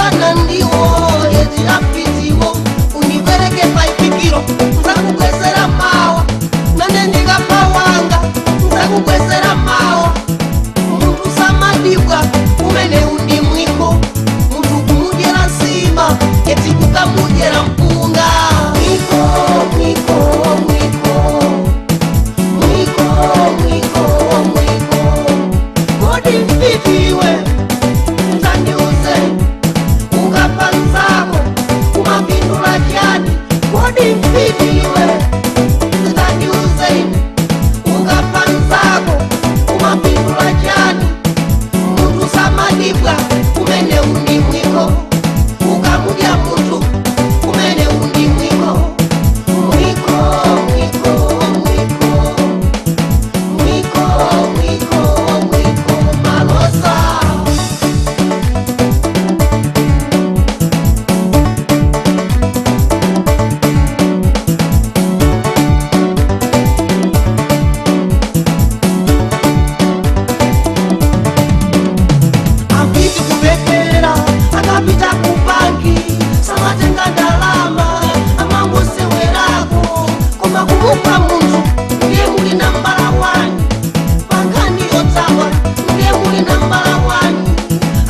Kudyana ndiwo eti apitiwo univereke paipikiro nzakukwesera mawa nane ndikapawanga nzakukwesera mawa. Muntu samadibwa umene undi mwiko muntu kumudyera nsima eti kukamudyera mpunga. Mwiko mwiko mwiko mwiko mwiko mwiko kodi mfitiwe mtandiuze ukapanzako umapindula chani kodi mfitiwe mtandiuze ukapanzako umapindula chani. Muntu samadibwa umene undi mwiko ukamudya muntu umene undi mwiko mwiko mwiko mwiko mwiko mwiko mwiko malosa. Apiti kupepera akapita kubanki samatenga ndalama amangosewerako koma kumupa munthu ndiye muli nambala wani pangani yotsawa ndiye muli nambala wani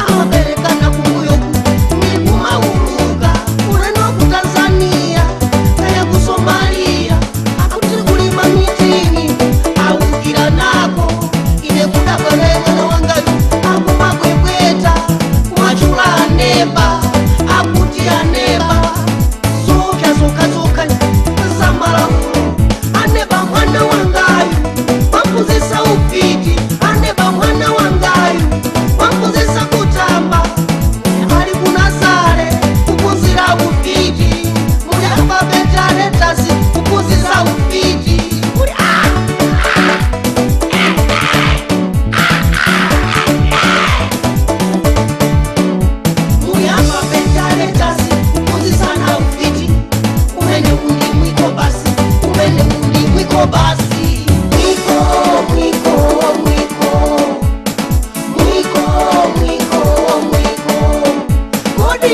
amaperekana kumbuyoku ndi kumauluka ulendo ku Tanzania kaya ku Somalia akuti kulima mitini awukira nako ine kudabweremwana wangayu akumakwepweta kumachula anemba akuti anemba zokya zokhazoka zamalaulo aneba mwana wangayu wamphunzitsa ufiti aneba mwana wangayu wamphunzitsa kutamba ali kunasale kuphunzira ufiti muli apapetaletazi kuphunzitsa ufiti muli muyamba petaletasi kuphunzitsana ufiti umene undi mwiko basi umene undi mwiko basi mwiko mwiko mwiko mwiko mwiko mwiko kodi.